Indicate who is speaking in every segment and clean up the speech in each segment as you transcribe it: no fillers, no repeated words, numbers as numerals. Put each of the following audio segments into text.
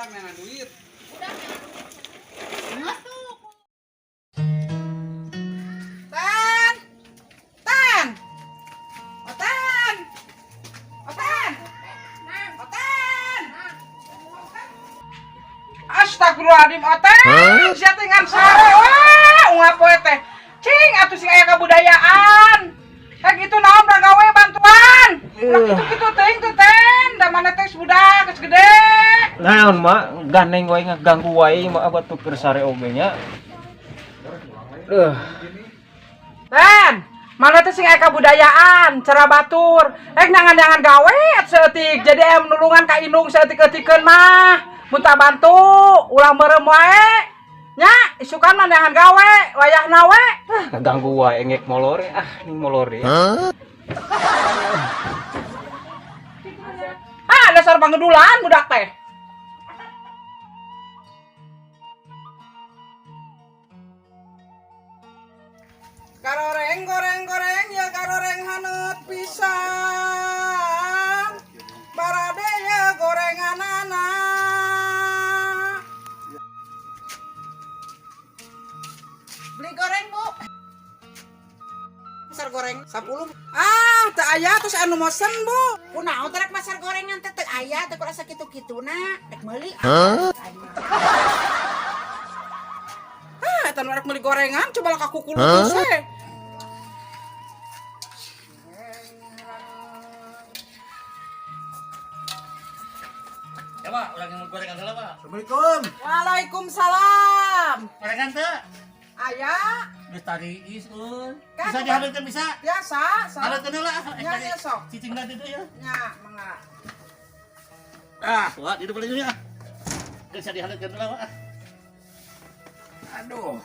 Speaker 1: Budak neangan duit.
Speaker 2: Budak neangan duit. Geus tuh.
Speaker 1: Tan. Tan. Otan. Otan. Otan. Astagfirullahaladzim, Otan. Sia teh ngan sare wah, unggal poe teh. Cing atuh sing aya kabudayaan. Kayak gitu naon gawe bantuan. Ulah kitu-kitu teuing tuh ten, da mana teh budak geus gede.
Speaker 3: Naon mak, gandeng wae ngaganggu wae mak abah tuker sare oge nya. Duh.
Speaker 1: Ten, mana teh sing aya kabudayaan, cara batur. Rek nangan-nangan gawe saeutik, jadi aya nulungan ka indung saeutik-eutikeun mah. Mun tak bantu, ulah meureum wae. Nya, isukan mah neangan gawe, wayahna we.
Speaker 3: Ah, ngaganggu wae ngek molore ah, ning molore.
Speaker 1: Ah, dasar pangedulan budak teh. Garoreng goreng goreng ya garoreng haneut pisan. Barade ya gorenganana.
Speaker 2: Beli goreng, Bu. Pasar goreng 10.
Speaker 1: Ah, teu aya terus anu mesen, Bu.
Speaker 2: Kunaon teh rek pasar gorengan teh teu aya teh kurasa kitu-kituna rek meuli.
Speaker 1: Ah, eta nu rek meuli gorengan coba lah ka kukulutus we.
Speaker 4: Ya Pak, urang yang gorengan heula Pak.
Speaker 5: Assalamualaikum.
Speaker 1: Waalaikumsalam.
Speaker 4: Gorengan teu?
Speaker 1: Aya,
Speaker 4: Geus tariis euy.
Speaker 1: Kan,
Speaker 4: Bisa dihadeutkeun bisa?
Speaker 1: biasa, sok.
Speaker 4: Hadeutkeun heula.
Speaker 1: Ya, ya, sok.
Speaker 4: Cicingna di dieu ya.
Speaker 1: Nya, mangga.
Speaker 4: Ah, wah, di depan ya. Geus bisa dihadeutkeun heula Pak.
Speaker 5: Aduh.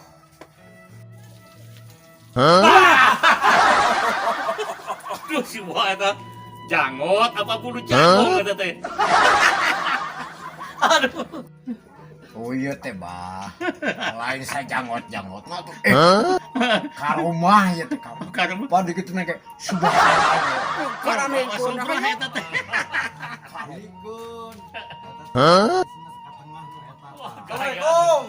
Speaker 4: Aduh, si Wah eta janggot apa bulu janggot eta teh. Aduh.
Speaker 5: Oh iya teh bah. Lain saya janggot-janggot mah tuh. Ka rumah ya teh ka.
Speaker 4: Ka rumah.
Speaker 5: Pan dikitu na kayak subhanallah.
Speaker 4: Karena masuk eta teh.
Speaker 5: Assalamualaikum.
Speaker 4: Assalamualaikum.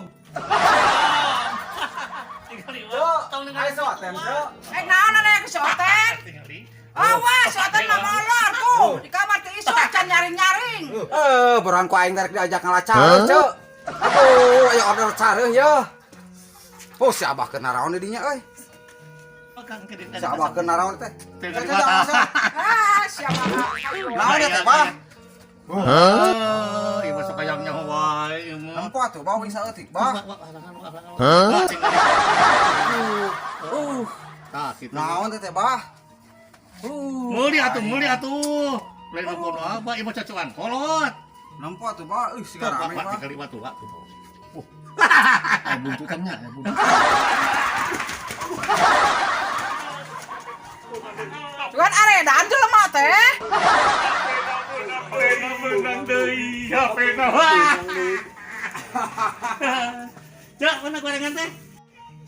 Speaker 4: Tinggali wah. Tong ningali
Speaker 1: Ayo soten, Cok. Eh, naon aya ke soten?
Speaker 4: Tinggali.
Speaker 1: Awas, soten mah molor tuh. Di kamar teh isu can nyaring-nyaring. Eh, borang ku aing rek diajak ngala careuh, Cok. Aduh, aya order careuh ye. Oh, si Abah keur naraon di dinya euy. Si Abah keur naraon teh.
Speaker 4: Tinggali
Speaker 1: Cok,
Speaker 4: mata.
Speaker 1: cok. Ah, siapa? Naon ya teh, Bah?
Speaker 4: Oh, ieu mah sok hayang nyaho wae ieu mah.
Speaker 1: Nempo atuh, bau bisa eutik, Bah.
Speaker 4: Hah? Tah, kitu.
Speaker 1: Naon teh teh, Bah?
Speaker 4: Meuli atuh, meuli atuh. Lain mah kono apa, ieu mah cacuan kolot.
Speaker 1: Nempo atuh, Bah. Ih, siga rame,
Speaker 4: Pak,
Speaker 1: Bah.
Speaker 4: tinggali batu, Pak.
Speaker 5: Eh buntutannya, ya buntutan.
Speaker 1: Cuman aredan jelema teh.
Speaker 4: Pena menang deui, pena. Cek, mana gorengan teh?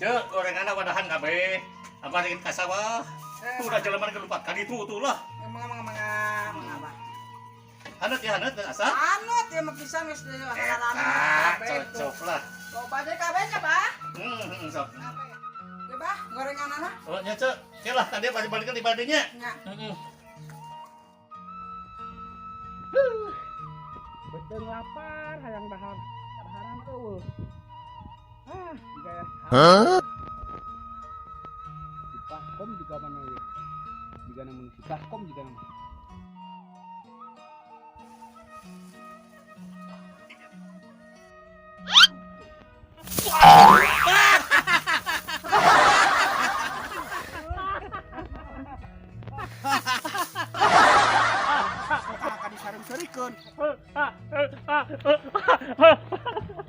Speaker 4: Cek, gorengan wadahan kabeh. Apa ingin ka sawah? Udah jelema kelupat kan itu tuh lah.
Speaker 1: Mangga mangga mangga mangga, Bah.
Speaker 4: Haneut ya haneut asa.
Speaker 1: Anut ya mah pisan geus
Speaker 4: Eta, cocok lah.
Speaker 1: Loba deui kabeh nya, Bah.
Speaker 4: Sok.
Speaker 1: Ya, Bah, gorenganana.
Speaker 4: Oh, nya cek. Cek lah tadi balik balikan di badinya.
Speaker 1: Nya.
Speaker 4: Heeh.
Speaker 1: Beuteung lapar hayang dahar. Daharan eueuh. Ah, gaya. Si Baskom juga mana ya? Juga namun si Baskom juga nama.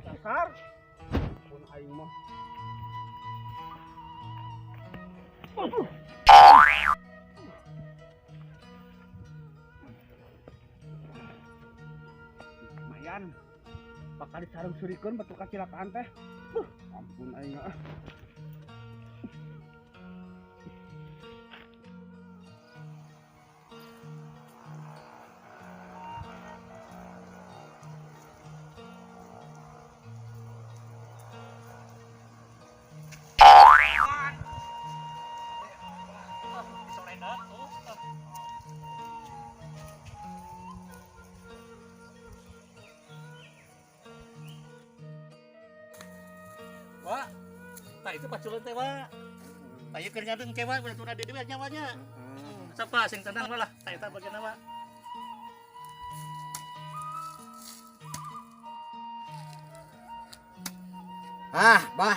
Speaker 1: Dasar. Pun aing mah. Lumayan. Bakal disarung surikeun batu kacilakaan teh. Ampun aing ah.
Speaker 4: Tah itu paculeun teh, Wa. Tah ieu keur ngadeng ke, Wa, udah tuna di dieu nyawanya. Sapa sing tenang lah, tah eta bagian wa.
Speaker 5: Ah, bah.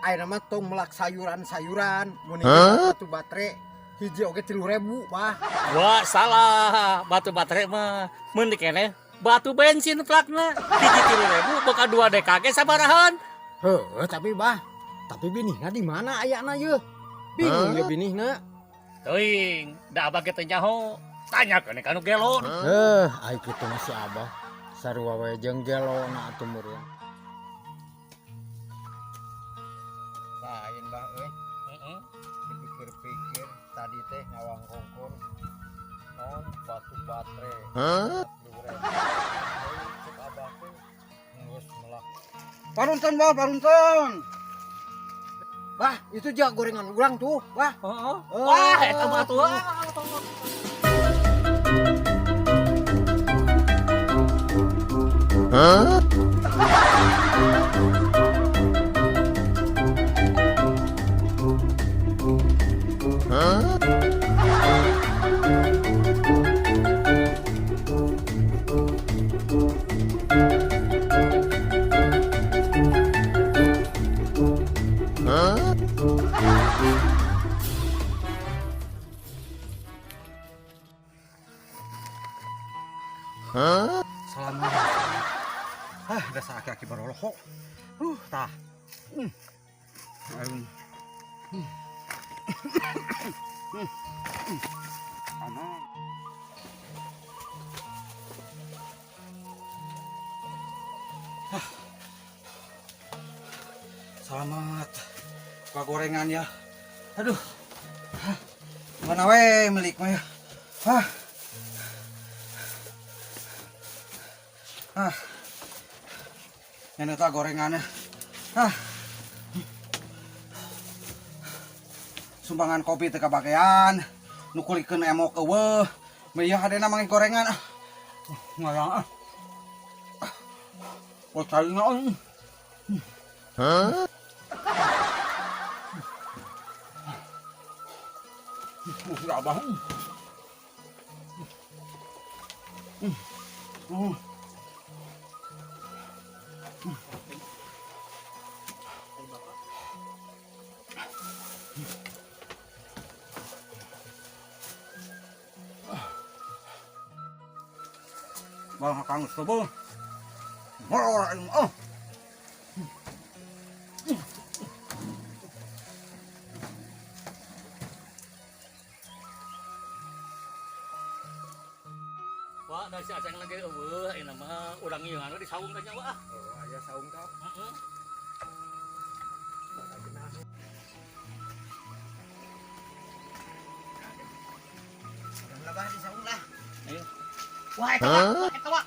Speaker 5: Ayeuna mah tong melak sayuran-sayuran, mun batu baterai hiji oge 3.000, bah.
Speaker 4: Wah, salah. Batu baterai mah mun dikene batu bensin plakna. Hiji 3.000 boka 2 DKG sabarahan.
Speaker 5: Heuh, tapi bah, tapi binihna di mana ayana yeuh? Bingung ya binihna.
Speaker 4: Teuing, da abah ge teu nyaho. Tanyakeun ka nu gelo.
Speaker 5: Heuh, ai kitu mah si abah. Sarua we jeung gelona atuh meureun. Lain bah euy.
Speaker 4: Heeh.
Speaker 5: Dipikir-pikir tadi teh ngawangkongkon non batu baterai. Cek abah teh geus melak.
Speaker 1: Parunten, Bah, parunten.
Speaker 5: Bah, itu juga gorengan urang tuh, bah.
Speaker 4: Heeh. Wah, eta mah atuh.
Speaker 1: Selamat. Ah, dasar aki-aki barolohok. Tah. Aduh. Aman. Ah. Selamat. Buka gorengan ya. Aduh. Hah. Mana we milik mah ya. Hah. Ah. Ini tak gorengannya. Ah. Sumbangan kopi teu kabagean. Nu kulikeun emok eueuh. Meuh hadena manggih gorengan. Ah. Ngayang ah. Wah, cai na. Hah? Ya abah. Bang kang sobo. Molor oh.
Speaker 4: Wah, da si Aceng lagi eueuh, ayeuna mah urang ieu anu di saung teh nya, Wah.
Speaker 5: Oh, aya saung tah.
Speaker 4: Heeh.
Speaker 5: Lah bah di saung lah.
Speaker 4: Ayo. Wah, eta wa, eta wa.